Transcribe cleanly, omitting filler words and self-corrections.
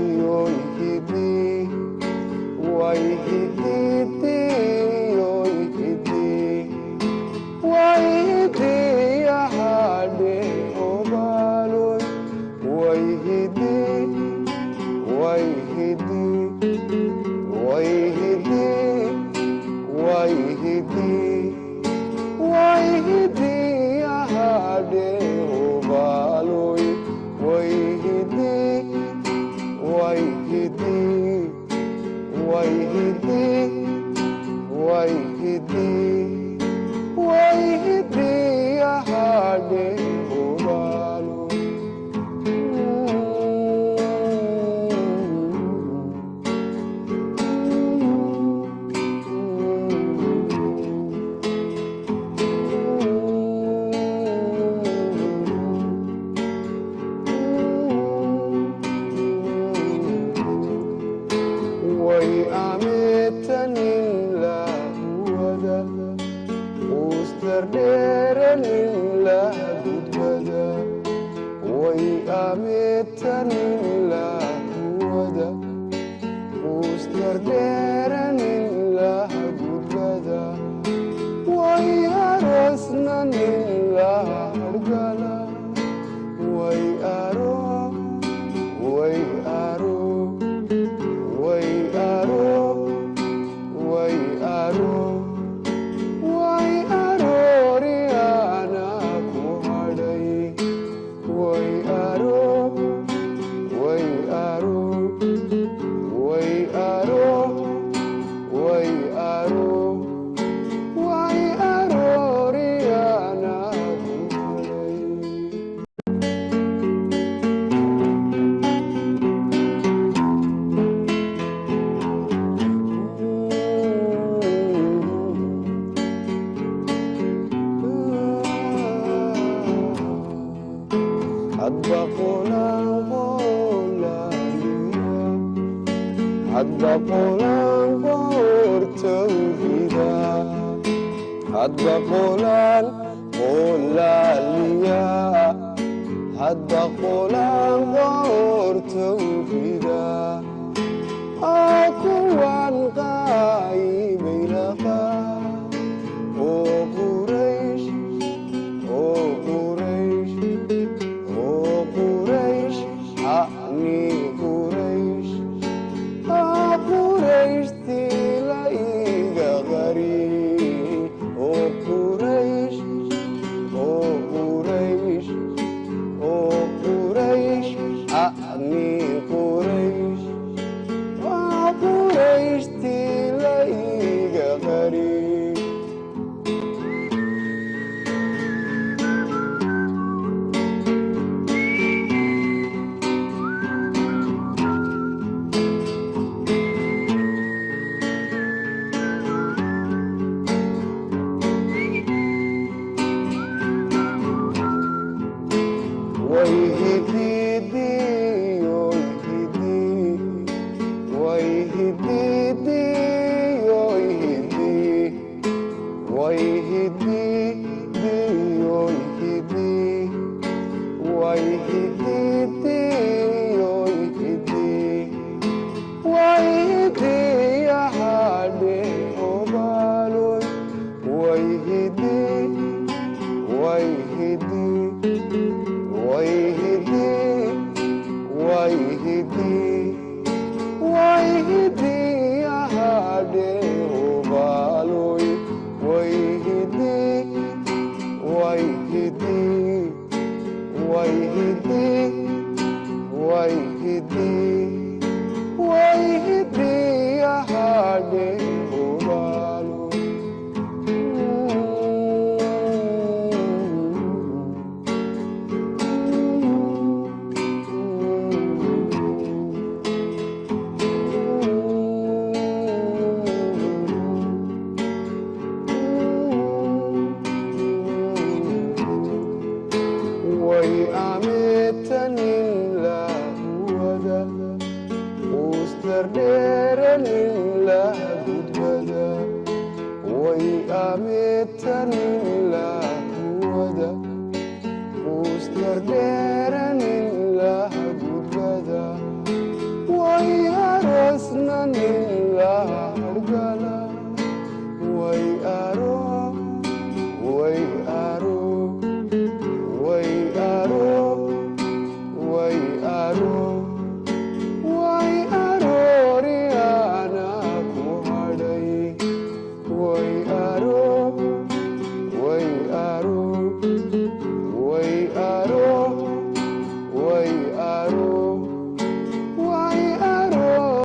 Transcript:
Wayhidiyoyhidi wayhididiyoyhidi wayhidiyahadhe obaloy wayhidi wayhidi wayhidi wayhidi wayhidiyahadhe obaloy wayhidi wayhidi wayhidi wayhidi wayhidiyahadhe obaloy. Way ameetanin lahuwada usdardheeranin lahgudbada way ameetanin lahuwada usdardheeranin lahgudbada way aroosnanin lahargala way aro way aro way aro way aro way arooriyana ku hadhay way aro way aro way aro way aro way arooriyana ku hadhay. Hadba qolaan qoolaaliya hadba qolaan qoortawrida hadba qolaan qoolaaliya hadba qolaan qoortawrida oo kuwan qaayibay laqa oo Quraysh oo Quraysh oo Quraysh ani Quraysh aa Qurayshtii la iga qari oo Quraysh oo Quraysh oo Quraysh ani Quraysh aa Qurayshtii la iga qari. Wayhididiyoyhidi wayhididiyoyhidi wayhididiyoyhidi wayhididiyoyhidi wayhidiyahadhe obaloy wayhidi wayhidi wayhidi wayhidi wayhidiyahadhe obaloy wayhidi wayhidi wayhidi wayhidi wayhidiyahadhe obaloy. Way ameetanin lahuwada usdardheeranin lahgudbada way ameetanin lahuwada usdardheeranin.